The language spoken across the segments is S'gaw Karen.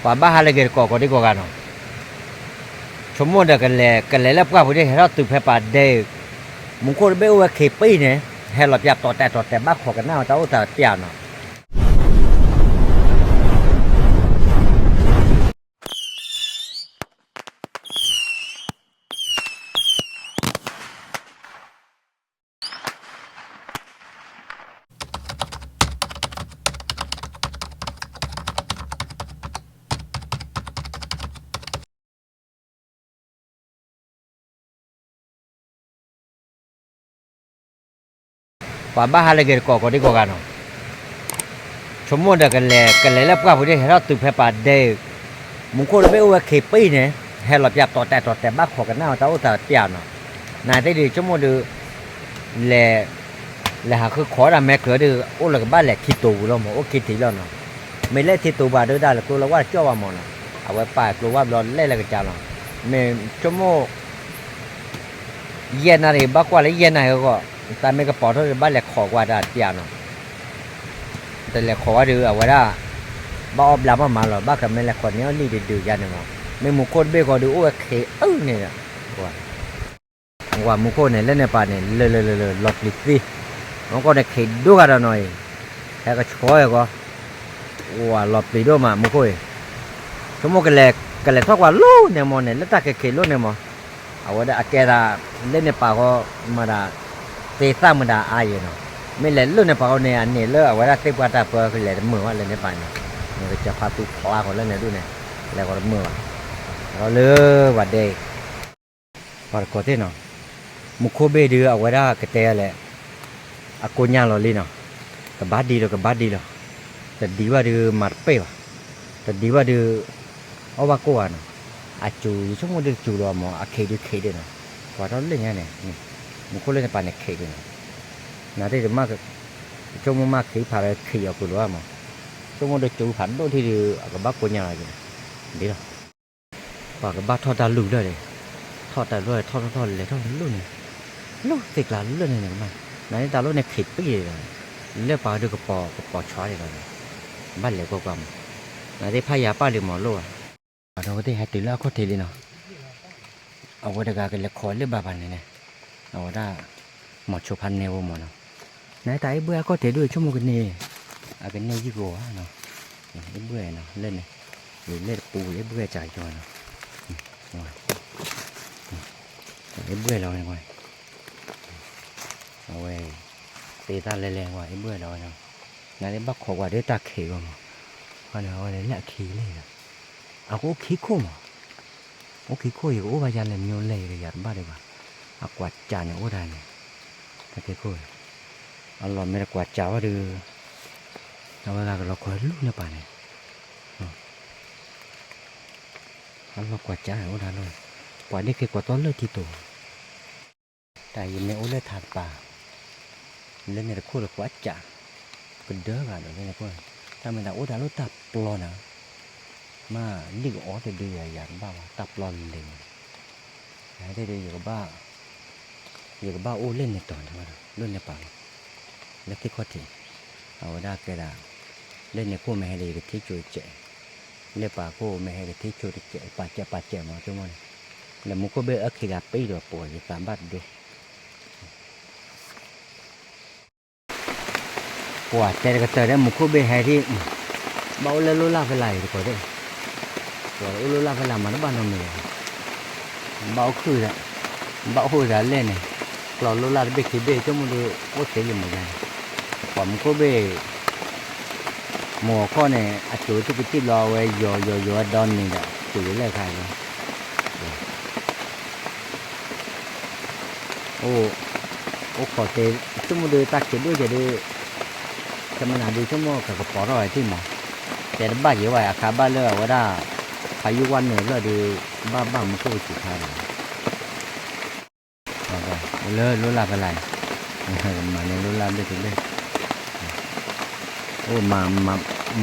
ပှၤဘၣ်ဟးလၢဂ့ၤတကိးကိးဒံကိးဂၤနီၤ, ဆိကမိၣ်ဒီးကလဲၤ ကလဲၤလၢပှၢ်ပူၤဒ်ဟဲထီၣ်တုၤဖဲပာ်ဒဲး, မူခိၣ်တဘ့ၣ်အိၣ်ဝဲခံပံန့ၣ်, ဟဲလီၤပၠးတီၤတဲာ်တီၤတဲာ်ဘၣ်ခိးကနၣ်ဝဲတၢ်အိၣ်သးပၠးနီၤ. ပှၤဘၣ်ဟးလၢဂ့ၤတကိးကိးဒံကိးဂၤနီၤ, ဆိကမိၣ်ဒီးကလဲၤ ကလဲၤလၢပှၢ်ပူၤဒ်ဟဲထီၣ်တုၤဖဲပာ်ဒဲး, မူခိၣ်တဘ့ၣ်အိၣ်ဝဲခံပံန့ၣ်, ဟဲလီၤပၠးတီၤတဲာ်တီၤတဲာ်ဘၣ်ခိးကနၣ်ဝဲတၢ်အိၣ်သးပၠးနီၤ. နသ့ၣ်ဒုးဆိကမိၣ်ဒုး လဲၤ လဲၤဟးဃုခိးဒၣ်မဲာ်ကျၢၤဒုး အိၣ်လၢကဘၣ်လဲၤခံတိၤပူၤလီၤမး အိၣ်ခံထံးလီၤနီၤ. မ့ၢ်လဲၣ်ထံတိၤပူၤဒုးတၢ်လဲၤကျိလၢဝဲတကၠီၣ်ဘၣ်မးနီၤ, အဝဲပာ်ကျိဝဲဘျီလဲၣ်လၢကစၢ်လီၤ. မ့ၢ်ဆိကမိၣ် ယဲၢ်နၣ်ရံၣ်ဘၣ်ကွၢ်လၢယဲၢ်နၣ်ရံၣ်အဂီၢ်, တၢ်မ့ၢ်ကပီၤထီၣ်ဒုး ဘၣ်လဲၤခိးကွၢ်တၢ်ပၠးနီၤ. တလဲၤခိးဝဲဒုး အဝဲဒၣ် ဘၣ်အီၣ်ဘျါမးမးလီၤ, ဘၣ်ကမ့ၢ်လဲၤခိးန့ၢ်အီၣ်လံၣ်တဒုးယါန့ၣ်မး, မ့ၢ်မူခိၣ်တဘ့ၣ်ဃီဒုး အိၣ်ဝဲခံအုၣ်န့ၣ်ဒီး ဝၤမူခိၣ်န့ၣ် လၢန့ၣ်ပာ်န့ၣ် လၢလၢလၢလၢ လီၤပျံၤသံ, မူခိၣ်န့ၣ်ခံးဒိၣ်ဂၤဒီးနီၤအံၤ, ဟဲကဆှီအံၤဂီၢ်, ဝၤလီၤပျံၤဒိၣ်မးမူခိၣ်အံၤ, ဆိကမိၣ်ကလဲၤ ကလဲၤထီၣ်ကွၢ်လိၣ်န့ၣ်မးန့ၣ် လၢတၢ်ကဲၤခံးလိၣ်န့ၣ်မး, အဝဲဒၣ်အကဲသး လၢန့ၣ်ပာ်ဃီ မၤဒၣ် သ့သၣ်မတၤအါယဲၢ်နီၤ, မ့ၢ်လဲၤလိၣ်န့ၣ်ပာ်ဃီန့ၣ် အန့ၣ်လၢအဝဲဒၣ်သ့ၣ်ပှၢ်တၢ်ပၢကလဲၤတမုာ်ဘၣ်လၢန့ၣ်ပာ်န့ၣ်, နကစၢ်ဖးသူဖျါဃီလၢန့ၣ်ဒုးန့ၣ်, လဲၤဃီတမုာ်ဘၣ်, ဒီးလၢပှၤဒဲ ပှၤတကိးသ့ၣ်နီၤ, မူခိၣ်ဘ့ၣ်ဒုးအဝဲဒၣ်ကတဲလဲၣ်, အကိညါလီၤလံနီၤ, ကဘၣ်ဒံလီၤ ကဘၣ်ဒံလီၤ, တဒံဘၣ်ဒုးမၤတပ့ၢ်ဘၣ်, တဒံဘၣ်ဒုး အီၣ်ဘၣ်ကိၢ်ဘၣ်နီၤ, အစူၤ ယဆိကမိၣ်ဒုးစူၤလီၤမး အခံးဒုးခံးဒုးနီၤ, ပှၤထီၣ်လၢညါန့ၣ်, မူခိၣ်လၢန့ၣ်ပာ်န့ၣ်ခံးဒုးနီၤ, နသ့ၣ်တမ့ၢ် ဆိကမိၣ်မ့ၢ်ခံးဖးလၢခံးအီၤကွံာ်လီၤမး, ဆိကမိၣ်ဒုးစူၤဖးဒိၣ်ထံၣ်ဒုး အကဘၣ်ကိညါလီၤက့ၤ, ဒ်လီၤ ပှၤကဘၣ်ထီၣ်တၢ်လူၢ်လၢာ်န့ၣ်, ထီၣ်တၢ်လူၢ် ထီၣ်ထီၣ်ထီၣ်လဲၤထီၣ်လူၢ်န့ၣ်, လူၢ်သ့ၣ်ကျါလၢာ်န့ၣ်န့ၣ်ကမၣ်, နသ့ၣ်တၢ်လူၢ်န့ၣ်ခံးပံၢ်ဒီး, လၢပှၤဒုးကပီၤ ကပီၤဆီဒ်လီၤန့ၣ်, ဘၣ်လဲၤကွၢ်ကွၢ်မး, နသ့ၣ်ဖးယၤပၢ်လံမးလိၣ်ဘၣ်, ပှၤဒီးဝဲသ့ၣ်ဟဲတုၤလၢအခီၣ်ထံးလံနီၤ, အဝဲတဂၤကလဲၤခိးလၢဘၣ်ဘၣ်န့ၣ်န့ၣ်, အဝဲဒၣ် မီၤဆိဖးနဲဖိမးနီၤ, နသ့ၣ်တၢ်အ့ၣ်ဘှဲၣ်အခီၣ်ထံးဒုးဆိကမိၣ်ကန့ၢ်, အကန့ၢ်ယံၢ်ကဝၤနီၤ, အ့ၣ်ဘှဲၣ်နီၤ လၢန့ၣ်, ယလဲၣ်တပူၤ အ့ၣ်ဘှဲၣ်ကၢ်ယီၤနီၤ, အ့ၣ်ဘှဲၣ်လီၤဝဲန့ၣ်, အဝဲ, သ့သၣ်လဲၤလဲၤဝဲအ့ၣ်ဘှဲၣ်လီၤဝဲနီၤ, နသ့ၣ်ဘၣ်ခိးကွၢ်ဒ်တၢ်ခံးဂီၢ်မး, ခီန့ၣ်အဝဲန့ၣ်လၢအခံးလဲၣ်ဒီး, အကအိၣ်ခံခိၣ်မး အိၣ်ခံခိၣ် ယကအိၣ်ဘၣ်ယၤလဲၣ် မ့ၢ်အိၣ်လဲၣ်ဒီးယၤတဘၣ်ဒံးဘၣ်, အကွၢ်ကၠးန့ၣ်အိၣ်တၢ်န့ၣ်, တၢ်ခံခိၣ်, အလီၢ်မ့ၢ်တကွၢ်ကၠးဘၣ်ဒီး, အဝဲဂၤကလီၤခိးလူၢ်န့ၢ်ပာ်န့ၣ်, အလီၢ်ကွၢ်ကၠးန့ၣ်အိၣ်တၢ်လီၢ်, ပှၤဒ့ၣ်က့ၤကွၢ်သီလၢထံတိၤ တၢ်ယမ့ၢ်အိၣ်လၢထးတပၤ, လၢန့ၣ်တခိၣ်ဒီးကွၢ်ကၠး, ကဒၢဂၤဒီးလၢန့ၣ်ခိၣ်, တၢ်မ့ၢ်တၢ်အိၣ်တၢ်လၢတၢ်ပျီနၤ, မ့ၢ်လံၣ်ကအီတဒုယၤယၤတဘၣ်ဘၣ် တၢ်ပျီလဲၤန့ၣ်, ယကဘၣ်, ယကဘၣ်အိၣ်လၢန့ၣ်တီၤန့ၣ်ဘၣ်ဒီး လၢန့ၣ်ပာ်လီၤ, လၢသ့ၣ်ခီၣ်ထံး, အဝဲဒၣ်ကဲဒၣ်, လၢန့ၣ်ခိၣ်မ့ၢ်ဟဲဒီးယကထံၣ်ကၠိတစဲး, လၢပာ်ခိၣ်မ့ၢ်ဟဲကထံၣ်ကၠိတစဲး ပာ်စဲးပာ်စဲးမးဆိကမိၣ်န့ၣ်, လၢမူခိၣ်ဘ့ၣ်အၢခံဂၤပံဒီးပိာ်ယသးဘၣ်တဒိ, ပှၤတဲတကတၢၢ်ဒ်မူခိၣ်ဘ့ၣ်ဟဲဒ်, ဘၣ်အိၣ်လၢလိၣ်လၢ်ဖဲလၢ်အံၤတကိးဒၣ်, ပှၤအိၣ်လၢလိၣ်လၢ်ဖဲလၢ်မၤတဘၣ်နီတမံၤလီၤ, ဘၣ်အိၣ်ခုၣ်ဒီး, ဘၣ်အိၣ်သးလဲၣ်န့ၣ်, ကျီလိၣ်လၢ်တဘ့ၣ်ခံဘ့ၣ်ဆိကမိၣ်ဒီး အိၣ်သ့လံမးယါန့ၣ်, ပှၤမူခိၣ်ဘ့ၣ် မိၢ်အခီၣ်န့ၣ် အစိၤသူကထံၣ်ဘျီဝဲယီၤယီၤယီၤဝဲဒီနံၤဒီး စိၤယလဲၣ်ခါလီၤ, အိၣ်ခိးသ့ ဆိကမိၣ်ဒုးတၢ်ခံးဒိၣ်ကဲဒုး, ဆၢမနၤဒုးဆိကမိၣ်ကကပီၤထီၣ်ဝဲထံၣ်မး, တဲတဘၣ်က့ၤဝဲအခါဘၣ်လၢအဝဲဒၣ်, ဖးယံာ်ဝါန့ၣ်လီၤဒီး, ဘၣ်ဘၣ်မူခိၣ်ကစူၤခါဒီး အိၣ်လၢလိၣ်လၢ်ဖဲလၢ်အံၤ, မၤန့ၢ်လိၣ်လၢ်ဘ့ၣ်တဘ့ၣ်, အိၣ်မၤ,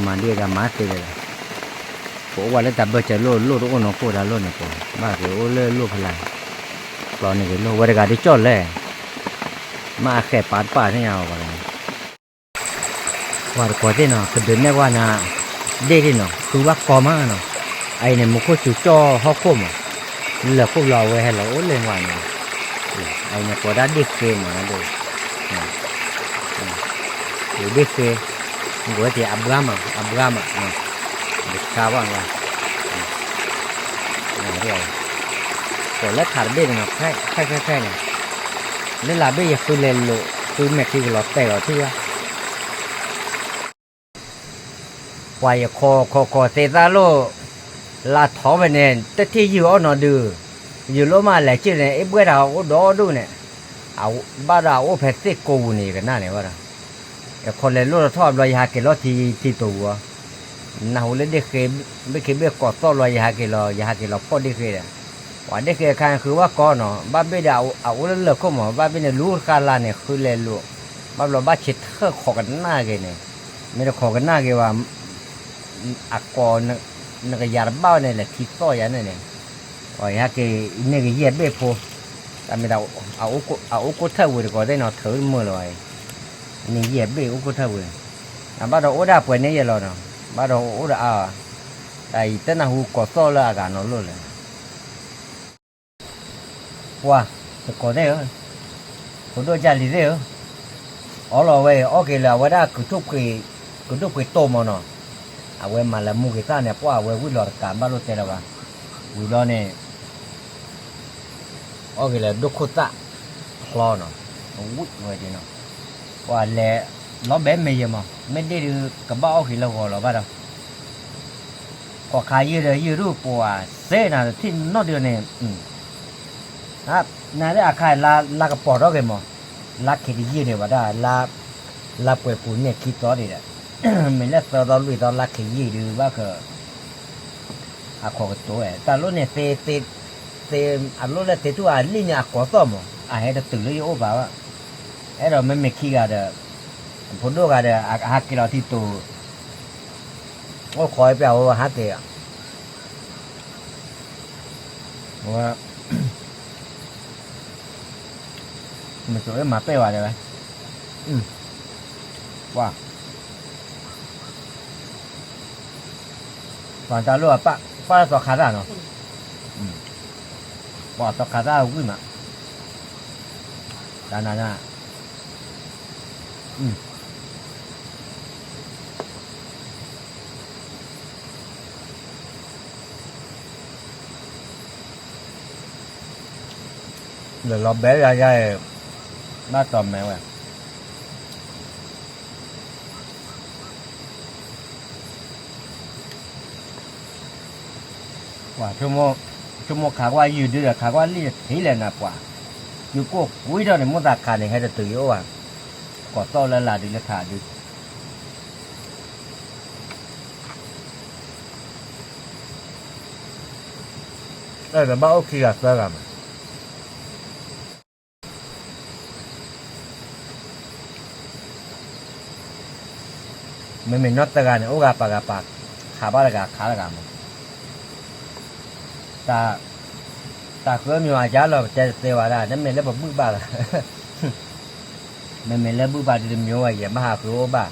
မၤဒ်အဂၤမၤသ့လဲၣ်ဒီး, ပအိၣ်ဝဲလၢတၢ်ဘၢၣ်စၢၤလိၣ်လိၣ်တအိၣ်နီၢ်ခိၣ်တၢ်လိၣ်န့ၣ်ပှၤ, ဘၣ်က့ၤအိၣ်လၢလိၣ်ဖဲလၢ်, ကျီန့ၢ်က့ၤလိၣ်ဝဲတဂၤဒ်ကၠီၣ်လဲၣ်, မ့ၢ်အဃဲးပာ်တပာ်သ့ၣ်ညါအီၤပှၤလီၤ ပှၤတကိးသ့ၣ်နီၤ ကဒုးနဲၣ်ကွၢ်နၤ, ဒ့ၣ်ဒ့ၣ်နီၤ ဃုဘၣ်ကီမးနီၤ, အအံၤန့ၣ် မူခိၣ်စူၤကၠီၣ်ဟီၣ်ခိၣ်မး, လၢာ်ခိၣ်ဘျီအဝဲဟဲလီၤအိၣ်လၢဝဲန့ၣ်, အအံၤန့ၣ် ကိးဒၣ်ဒ့ၣ်ဃ့မးဒိၣ်, ဒ့ၣ်ဃ့, ကိးဝဲသ့ၣ်အဘှါမး အဘှါမး, ဒ့ၣ်ဃ့ဘၣ်, ကိးလၢထးတဘ့ၣ်န့ၣ်နီၤ, ခဲခဲခဲန့ၣ်, လၢလၢဘ့ၣ်ယဃုလဲၤလိာ် ဃုမဲာ်ခံကလီၤတဲာ်လီၤထံၣ်ဘၣ် ပှၤယခီခီခီသ့သၣ်လိၣ်, လါထီၣ်ဖဲန့ၣ် တထံၣ်ယုၢ်အီၣ်နီၤဒုး, ယုၢ်လိၣ်မးလဲၤက့ၢ်န့ၣ် အ့ၣ်ဘှဲၣ်တၢ်အိၣ်ဒီဒူၣ်န့ၣ်, ဘၣ်ဒီးအအိၣ်ဖဲသ့ၣ်ကိးပူၤန့ၣ် ယကနၣ်န့ၣ်ဘၣ်ဒီး, ယခီလဲၤလိၣ်ထီၣ်ဘျီ ယဟးက့ၤလီၤထံထံတိာ်ပူၤ, နၢ်ဟူလၢဒ့ၣ်ဃ့, ဘ့ၣ်ခ့ဘ့ၣ်ကိးသီၣ်ဘျီ ယဟးက့ၤလီၤ ယဟးက့ၤလီၤဖီၣ်ဒ့ၣ်ဃ့ဒီး, ပှၤဒ့ၣ်ဃ့အခါဃုဝဲကိးနီၤ ဘၣ်ဘ့ၣ်ဒီးအအိၣ်လၢလၢာ်ခိၣ်မး ဘၣ်ဘ့ၣ်န့ၣ်လူၤတဃာ်လါန့ၣ် ဃုလဲၤလိာ်, ဘၣ်ဘျီဘၣ်ဆ့ထၢၣ်ခိးကနၣ်က့ၤန့ၣ်, မ့ၢ်တခိးကနၣ်က့ၤဘၣ် အကိး, နကယၤတဘၣ်န့ၣ် လဲၤထံသီၣ်ယၤန့ၣ်န့ၣ်, ယဟဲက့ၤန့ၢ်ကယဲၢ်ဘ့ၣ်ဖိ, တၢ်မ့ၢ်တၢ်, အအိၣ်ကိးထၢၣ်ဝံၤတကိးသ့ၣ်နီၤ ထုးမုာ်လီၤဘၣ်အံၤ, န့ၢ်ယဲၢ်ဘ့ၣ်အိၣ်ကိးထၢၣ်ဝံၤ, အဘၣ်ဒီးအိၣ်ဒၣ်ပှဲၤန့ၣ်ယဲၢ်လီၤနီၤ, ဘၣ်ဒီးအိၣ်ဒီးအါ, တၢ်အံၤတနၢ်ဟူကိးသီၣ်လၢအဂၤနီၤလိၣ်လဲၣ် ပှၤ, တကိးသ့ၣ်ဧၢ, ဖိဒိၣ်ကၢ်လံၤသ့ၣ်ဧၢ, အီလီၤဝဲအံၤ အီၣ်က့ၤလၢအဝဲဒၣ် ကုၤဒိၣ်ပှ့ၤတိၢ်မးနီၤ, အဝဲမၤလၢမူဂ့ၤသၣ်န့ၣ် ပှၤအဝဲဝံၣ်လီၤတကးဘၣ်လိာ်တဲလၢၤဘၣ်, ဝံၤဘျီန့ၣ် အီၣ်က့ၤလၢဒိၣ်ခိၣ်သၣ်ဖျီနီၤ, ဝံၣ်ဝဲဒၣ်နီၤ, ပှၤလဲၤ, လီၤဘဲမ့ၢ်ယဲၢ်မး မ့ၢ်ဒ့ၣ်ဒုး ကဘၣ်အီၣ်က့ၤလၢဂီၤလီၤဘၣ်ဒီး ကိးခါယုၢ်ဒီးယုၢ်ဒူၣ်ပှၤစ့နၤတထံၣ်နီတဒုန့ၣ်, နဒၣ်အခါလါကပီၤထီၣ်က့ၤမး, လါခံတယုၢ်န့ၣ်ဝဲဒၣ်, လါပှဲၤပူၤန့ၣ်ခံသီဒံးဒီး, မ့ၢ်လၢသၢသီလွံၢ်သီလါခံယုၢ်ဒုးဘၣ်က အခိးကတိၤဝဲ တၢ်လိၣ်န့ၣ်သ့, သ့, အလိၣ်လၢသ့ထူၣ်အလံၣ်န့ၣ်အကိးသီၣ်မး အဟဲတတုၤလၢယအိၣ်ဘၣ်ဘၣ်, အဲၣ်ဒိးမ့မ့ၢ်ခံဂၤဒီး, ဖိဒိၣ်ဂၤဒီး အဟးက့ၤလီၤထံတိၤ အိၣ်ခိးဝဲပျၢ်ဝဲဟးက့ၤ, ဝဲ, မ့ၢ်စိၤအ့ၣ်မၤပဲၢ်ဝဲဒၣ်ဝဲ, ပှၤ, ပှၤတၢ်လိၣ်အပၢ်, ပၢ်သီခါတၢ်နီၤ, ပှၤသီခါတၢ်ဝံၣ်မး, တၢ်နၤနၤ လၢလီၤဘဲယၤယၤ, ဘၣ်တီၢ်မဲာ်ဝဲ, ပှၤ, ဆိကမိၣ်ခးကွၢ်ယုၢ်ဒုဒီး ခးကွၢ်လံၣ်တထံၣ်လဲၣ်နၤပှၤ, ယုၢ်ကိၢ်ကွံထီၣ်န့ၣ် မိၢ်သးခးန့ၣ် ဟဲတတုၤယအိၣ်ဘၣ်, ကိးသီၣ်လၢလၢ်ဒုးလၢထးဒုး တဘၣ်အိၣ်ခံဂၤသၢဂၤမး, မ့မ့ၢ်နီၢ်သၢဂၤန့ၣ် အိၣ်ဂၤပာ်ဂၤပာ်, ခးဘၣ်တဂၤခးတဂၤမး, တၢ်ဃုမ့ၢ်အယါလီၤ ပတဲတသ့ဝဲဒၣ် တမ့ၢ်လၢပဘူၣ်ဘၣ်လီၤ, မ့မ့ၢ်လၢဘူၣ်ဘၣ်ဒုးတမ့ၢ်ဝဲ ယမ့ၢ်ဟးဃုအိၣ်ဘၣ်,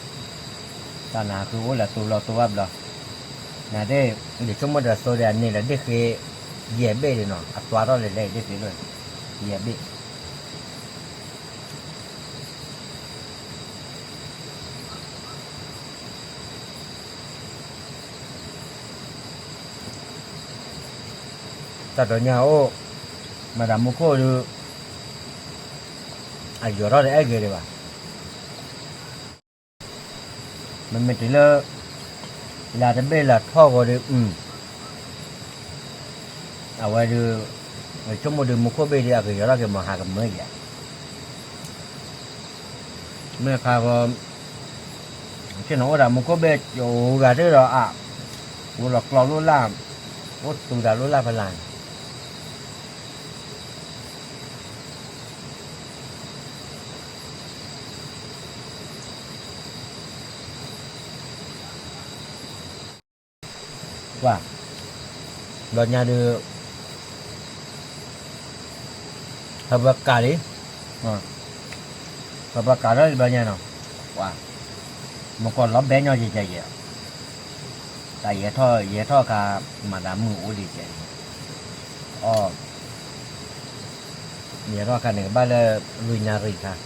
တၢ်နဟးဃုအိၣ်လၢသိလီၤသိဘၣ်ဘျီ, နဒ့ၣ်, ယဆိကမိၣ်ဒီးသိဒီးန့ၣ်ဒီးဒ့ၣ်ဃ့, ယဲၢ်ဘ့ၣ်ဒံးနီၤ အသွါထီၣ်လဲၤလဲၤဒ့ၣ်ဃ့လီၤ, ယဲၢ်ဘ့ၣ် တၢ်ဒိးညါအိၣ်, မၤတၢ်မူခိၣ်ဒုး, အယိာ်ထီၣ်တအဲၣ်ဂ့ၤဒံးဘၣ်, မ့မ့ၢ်တုၤလၢ, လၢတဘ့ၣ်လၢထီၣ်ဂီၤဒုး, အဝဲဒုး, ဆိကမိၣ်ဒုးမူခိၣ်ဘ့ၣ်ဒုး အကယီၤထီၣ်က့ၤမၤဟးကမၢယဲၢ် မ့ၢ်ခါဂီၤ, ဆ့ၣ်နီၤအိၣ်ဒၣ်မူခိၣ်ဘ့ၣ် ကဂၤတဒီးအ, အိၣ်လီၤကျီလိၣ်လၢ်, အိၣ်သူတၢ်လိၣ်လၢ်ဖဲလၢ်န့ၣ် ပှၤ, ဘျီညါဒုး, ဟဲပှၤကးလံ, ဟဲပှၤကးထီၣ်လံဘျီညါနီၤ, ပှၤ, မကီၢ်လီၤဘဲညီယဲယဲယဲ တၢ်ယဲထီၣ် ယဲထီၣ်ခါ မၤသးမုၢ်အိၣ်ဒံးကဲး, အီ, ယဲထီၣ်ခါန့ၣ် ကဘၣ်လၢ လွံၢ်နၣ်ရံၣ်ခါ, အိၣ်,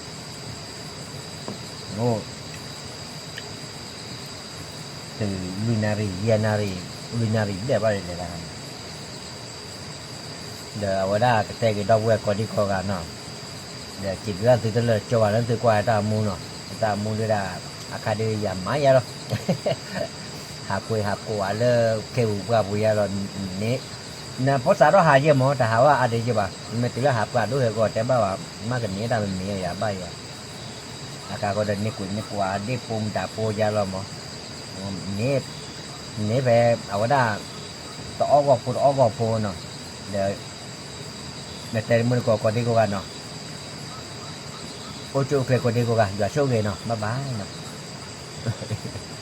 တုၤလွံၢ်နၣ်ရံၣ် ယဲၢ်နၣ်ရံၣ် လွံၢ်နၣ်ရံၣ်ဒဲးဘၣ်လဲၤတၢ်ခါန့ၣ် ဒီးအဝဲဒၣ်ကတဲက့ၤဒီပုၢ်ဝဲၢ်ကိးဒံကိးဂၤနီၤ, ဒီးစံးဘျုးဘၣ်သုတလၢာ်ကၠီဘၣ်လၢသုကွၢ်တၢ်အမူနီၤ, တၢ်အမူဒုဒၣ် အခါဒုးယၤမၤယၤလီၤ, ဟးကွ့ဟးကိးဝဲလၢခဲပူၤပှၢ်ပူၤယၤလီၤ, န့ၣ်, နဖိစးထီၣ်ဟးယဲၢ်မး တဟးဝဲအါဒံးယဲၢ်ဘၣ်, မ့ၢ်တုၤလၢဟးပှၢ်ဒိၣ်ဟဲကီးတဲဘၣ်ဘၣ်, မ့ၢ်ကန့ၢ်တၢ်မ့ၢ်မ့ၢ်ယၤဘၣ်ယၤ အကါဃီဒီးန့ၢ်ကွံာ်န့ၢ်ကွၢ်ဒ့ၣ်ပိာ်မတၤပိာ်ယါလီၤမး, န့ၣ်, န့ၣ်ဖဲ အဝဲဒၣ် တအီၣ်ဂီၢ်ဖိတအီၣ်ဂီၢ်ဖိနီၤ, ဒီး နတဲမုၢ်နကိးကိးဒံကိးဂၤနီၤ, အိၣ်ဆူၣ်အိၣ်ချ့ကိးဒံကိးဂၤ ယွၤဆိၣ်ဂ့ၤနီၤ bye bye နီၤ.